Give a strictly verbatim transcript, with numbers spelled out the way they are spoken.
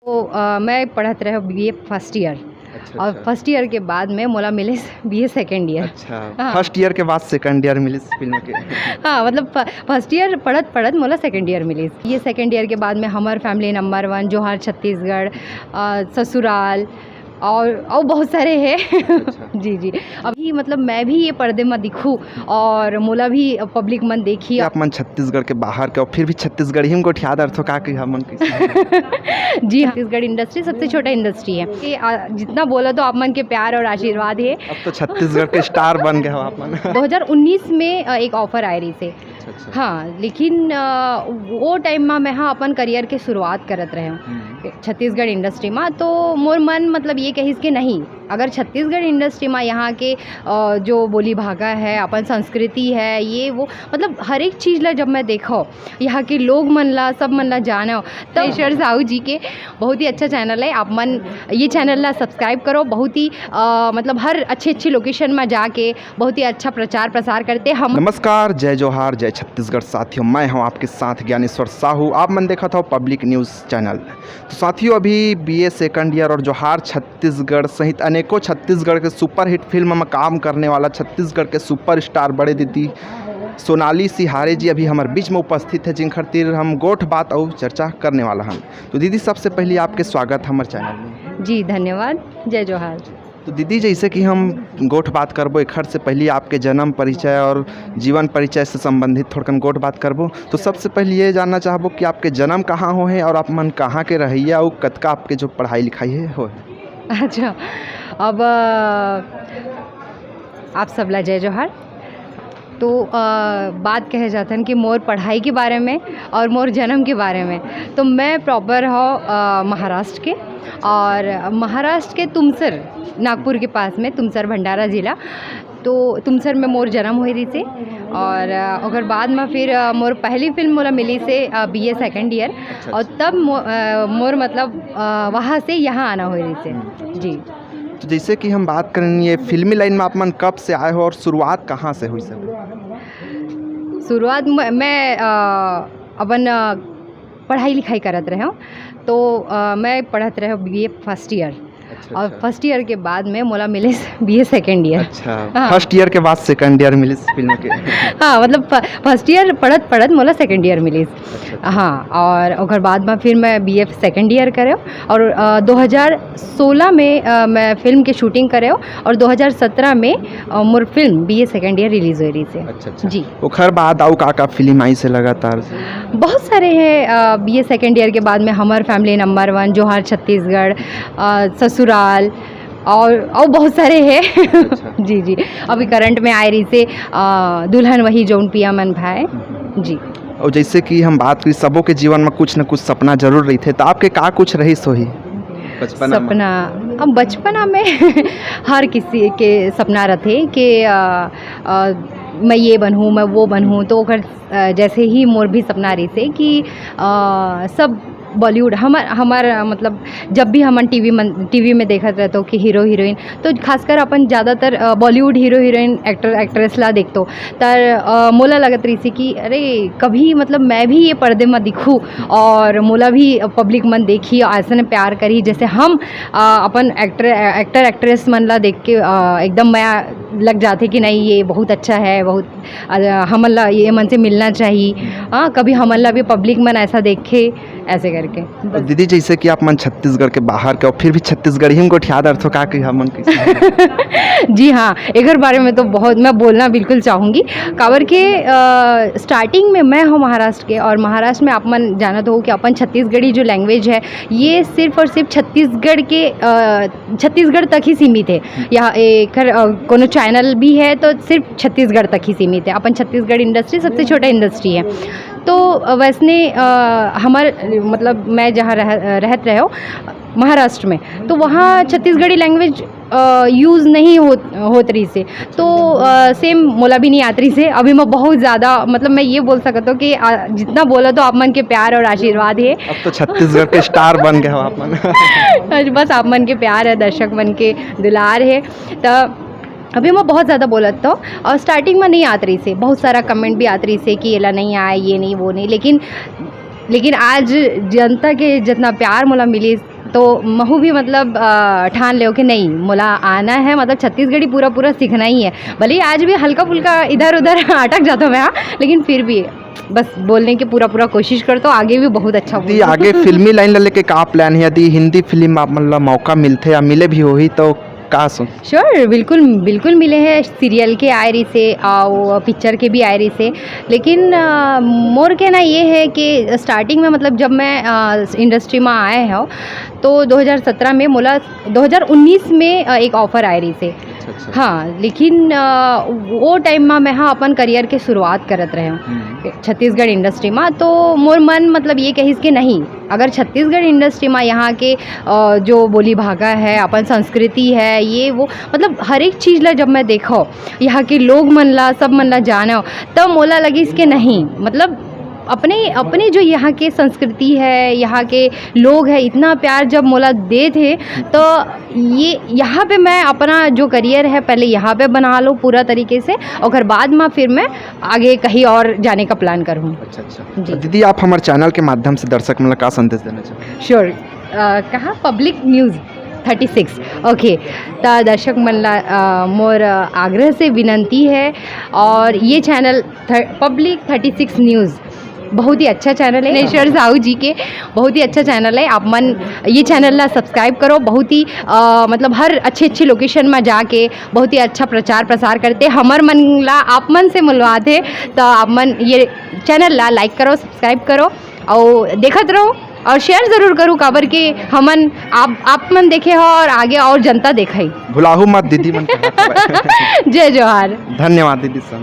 तो अ, मैं पढ़त रहे बीए फर्स्ट ईयर। अच्छा, और अच्छा। फर्स्ट ईयर के बाद में मोला मिलिस बीए सेकंड ईयर। अच्छा, हाँ। फर्स्ट ईयर के बाद सेकंड ईयर मिलिस फिल्म के। हाँ, मतलब फ-, फर्स्ट ईयर पढ़त पढ़त मोला सेकंड ईयर मिलिस। ये सेकंड ईयर के बाद में हमर फैमिली नंबर वन, जोहार छत्तीसगढ़, अ, ससुराल और और बहुत सारे हैं। अच्छा। जी, जी। अभी मतलब मैं भी ये पर्दे में दिखूँ और मोला भी पब्लिक मन देखी। आप मन छत्तीसगढ़ के बाहर के और फिर भी छत्तीसगढ़ी में गोठिया दरथो का कि हमन कैसे? जी, छत्तीसगढ़ इंडस्ट्री सबसे छोटा इंडस्ट्री है। ये, आ, जितना बोला तो आप मन के प्यार और आशीर्वाद है। अब तो छत्तीसगढ़ के स्टार बन गए हो आप मन। दो हज़ार उन्नीस में अ, एक ऑफर आए रही से। अच्छा, अच्छा। हाँ, लेकिन अ, वो टाइम में मैं हाँ अपन करियर के शुरुआत करत रहे हूँ हम्म। छत्तीसगढ़ इंडस्ट्री में। तो मोर मन मतलब ये कहिस कि नहीं, अगर छत्तीसगढ़ इंडस्ट्री में यहाँ के अ, जो बोली भाखा है, अपन संस्कृति है, ये वो मतलब हर एक चीज़ ला जब मैं देखो, यहाँ के लोग मन ला, सब मन ला जानो, तो ईश्वर साहू जी के बहुत ही अच्छा चैनल है। आप मन ये चैनल ला सब्सक्राइब करो। बहुत ही अ, मतलब हर अच्छे अच्छे लोकेशन में जाके बहुत ही अच्छा प्रचार प्रसार करते हम। नमस्कार, जय जोहार, जय छत्तीसगढ़। साथियों, मैं हूं आपके साथ ज्ञानेश्वर साहू। आप मन देखत हो पब्लिक न्यूज़ चैनल। तो साथियों, अभी बीए सेकंड ईयर और जोहार छत्तीसगढ़ सहित अनेकों छत्तीसगढ़ के सुपरहिट फिल्म में काम करने वाला छत्तीसगढ़ के सुपरस्टार बड़े दीदी सोनाली सिहारे जी अभी हमारे बीच में उपस्थित है, जिन खातिर हम गोठ बात और चर्चा करने वाला हन। तो दीदी, सबसे पहले आपके स्वागत हमारे चैनल में। जी, धन्यवाद। जय जोहार। तो दीदी, जैसे कि हम गोठ बात करबो, एखर से पहले आपके जन्म परिचय और जीवन परिचय से संबंधित थोड़कन गोठ बात करबो। तो सबसे पहले ये जानना चाहबो कि आपके जन्म कहाँ होहे और आप मन कहाँ के रहइया अउ कतका आपके जो पढ़ाई लिखाई है होहे? अच्छा, अब अ, आप सबला जय जोहार। तो अ, बात कहे जाथन कि मोर पढ़ाई के बारे में और मोर जन्म के बारे में। तो मैं प्रॉपर हो अ, महाराष्ट्र के, और महाराष्ट्र के तुमसर, नागपुर के पास में तुमसर, भंडारा जिला। तो तुमसर में मोर जन्म होए रहिसे और अ, ओकर बाद में फिर अ, मोर पहली फिल्म मोला मिली से बीए सेकंड ईयर। और तब मो, अ, मोर मतलब अ, वहाँ से यहाँ आना होए रहिसे। जी। तो जैसे कि हम बात करें, ये फिल्मी लाइन में आप मन कब से आए हो और शुरुआत कहाँ से हुई सब? शुरुआत म-, मैं अ, अपन अ, पढ़ाई लिखाई करत रहे हूँ। तो अ, मैं पढ़त रहे बीए फर्स्ट ईयर। अच्छा, और अच्छा। फर्स्ट ईयर के बाद में मोला मिलिस बीए सेकंड ईयर। अच्छा, हाँ। फर्स्ट ईयर के बाद सेकंड ईयर मिलिस फिल्म के। हाँ, मतलब फ-, फर्स्ट ईयर पढ़त पढ़त मोला सेकंड ईयर मिलिस। अच्छा, अच्छा। हाँ, और ओकर बाद में फिर मैं बीए सेकंड ईयर करे और अ, दो हज़ार सोलह में अ, मैं फिल्म के शूटिंग करे और दो हज़ार सत्रह में अ, मोर film BA second year release होए रहिसे। अच्छा, अच्छा। जी। ओखर बाद अउ का का फिल्म आई से लगातार से? बहुत सारे हैं। बीए सेकंड ईयर के बाद में हमर फैमिली नंबर वन, जोहार छत्तीसगढ़, अ, ससुराल और और बहुत सारे हैं। अच्छा। जी, जी। अभी करंट में आए रहिसे अ, दुल्हन वही जौन पिया मन भाए। जी। और जैसे कि हम बात करी, सबो के जीवन में कुछ न कुछ सपना जरूर रहिथे, तो आपके का कुछ रहिस होही बचपना में? सपना, अब बचपना में हर किसी के सपना रहिथे कि अ, अ, मैं ये बनहूँ, मैं वो बनहूँ। तो ओकर अ, जैसे ही मोर भी सपना रहिसे कि अ, सब बॉलीवुड, हमर हमर अ, मतलब जब भी हमन टीवी मन टीवी में देखत रहतो कि हीरो हीरोइन, तो खासकर अपन ज़्यादातर अ, Bollywood hero heroine, actor actress ला देखतो। तर अ, मोला लगत रहिसे कि अरे, कभी मतलब मैं भी ये पर्दे में दिखूँ और मोला भी पब्लिक मन देखी, ऐसने प्यार करी जैसे हम अ, अपन एक्टर एक्टर एक्ट्रेस मन ला देख के अ, एकदम मया लग जाथे कि नहीं, ये बहुत अच्छा है, बहुत अ, हमन ला ये मन से मिलना चाहिए। हाँ, कभी हमन ला भी पब्लिक मन ऐसा देखे, ऐसे करके। और दीदी, जैसे कि आप मन छत्तीसगढ़ के बाहर के और फिर भी छत्तीसगढ़ी में गोठिया दरथो का कि हमन कैसे? जी हाँ, एकर बारे में तो बहुत मैं बोलना बिल्कुल चाहूँगी, काबर के अ, स्टार्टिंग में मैं हूँ महाराष्ट्र के, और महाराष्ट्र में आप मन जानत हो कि अपन छत्तीसगढ़ी जो लैंग्वेज है, ये सिर्फ और सिर्फ छत्तीसगढ़ के अ, छत्तीसगढ़ तक ही सीमित है। यहाँ एकर अ, कोनो चैनल भी है तो सिर्फ छत्तीसगढ़ तक ही सीमित है। अपन छत्तीसगढ़ इंडस्ट्री सबसे छोटा इंडस्ट्री है। तो अ, वैसने अ, हमर मतलब मैं जहाँ रह, रहत रहे हो महाराष्ट्र में, तो वहाँ छत्तीसगढ़ी लैंग्वेज यूज़ नहीं होत होत रहिसे। तो सेम मोला भी नहीं आत रहिसे। अभी मैं बहुत ज़्यादा, मतलब मैं ये बोल सकत हूँ कि अ, जितना बोला तो आप मन के प्यार और आशीर्वाद है। अब तो छत्तीसगढ़ के स्टार बन गए हो आप मन। बस आप मन के प्यार है, दर्शक मन के दुलार है। तो अभी मैं बहुत ज़्यादा बोलत तो, और स्टार्टिंग में नहीं आत रहिसे, बहुत सारा कमेंट भी आत रहिसे कि एला नहीं आए, ये नहीं, वो नहीं, लेकिन लेकिन आज जनता के जितना प्यार मोला मिलिस, तो महू भी मतलब अ, ठान लेव कि नहीं, मोला आना है, मतलब छत्तीसगढ़ी पूरा पूरा सीखना ही है। भले ही आज भी हल्का फुल्का इधर उधर अटक जाता हूँ मैं, हाँ, लेकिन फिर भी बस बोलने की पूरा पूरा कोशिश करता हूँ, आगे भी बहुत अच्छा यदि बोलूँ। आगे फिल्मी लाइन ला लेके का प्लान है? यदि हिंदी फिल्म आप मन ला मौका मिलथे या मिले भी होही तो का सोच? श्योर, बिल्कुल, बिल्कुल मिले हैं। सीरियल के आए रहिसे, अउ पिक्चर के भी आए रहिसे, लेकिन अ, मोर कहना ये है कि स्टार्टिंग में, मतलब, जब मैं इंडस्ट्री में आए हूँ, तो दो हज़ार सत्रह में मोला, दो हज़ार उन्नीस में अ, एक ऑफर आए रहिसे। अच्छा, अच्छा। हाँ, लेकिन अ, वो टाइम में मैं, हाँ, अपन करियर के शुरुआत करत रहे हूँ हम्म। छत्तीसगढ़ इंडस्ट्री में, तो मोर मन, मतलब, ये कहिस कि नहीं, अगर छत्तीसगढ़ इंडस्ट्री में यहाँ के अ, जो बोली भाखा है, अपन संस्कृति है, ये वो, मतलब, हर एक चीज़ ला जब मैं देखो, यहाँ के लोग मन ला, सब मन ला जानो, तब मोला लगिस कि नहीं, मतलब, अपने अपने जो यहाँ के संस्कृति है, यहाँ के लोग है, इतना प्यार जब मोला देथे, तो ये यहाँ पे मैं अपना जो करियर है, पहले यहाँ पे बना लो पूरा तरीके से, ओकर बाद में फिर मैं आगे कहीं और जाने का प्लान करूँ। अच्छा, अच्छा। जी। दीदी, आप हमारे चैनल के माध्यम से दर्शक मन ला का संदेश देना चाहते? श्योर। कहा, पब्लिक न्यूज़ थर्टी सिक्स। ओके, त दर्शक मन ला अ, मोर अ, आग्रह से विनंती है, और ये चैनल थ-, पब्लिक थर्टी सिक्स न्यूज़ बहुत ही अच्छा चैनल है, नेश्वर साहू जी के बहुत ही अच्छा चैनल है। आप मन ये चैनल ला सब्सक्राइब करो, बहुत ही अ, मतलब, हर अच्छे अच्छे लोकेशन में जाके बहुत ही अच्छा प्रचार प्रसार करते। हमर मन ला आप मन से मिलवाथे, तो आप मन ये चैनल ला लाइक करो, सब्सक्राइब करो, और देखत रहो, और शेयर जरूर करो, काबर के हमन आप आप मन देखे हो और आगे और जनता देखे। भुलाहू मत दीदी मन के हाथ में। जय जोहार। धन्यवाद दीदी सर।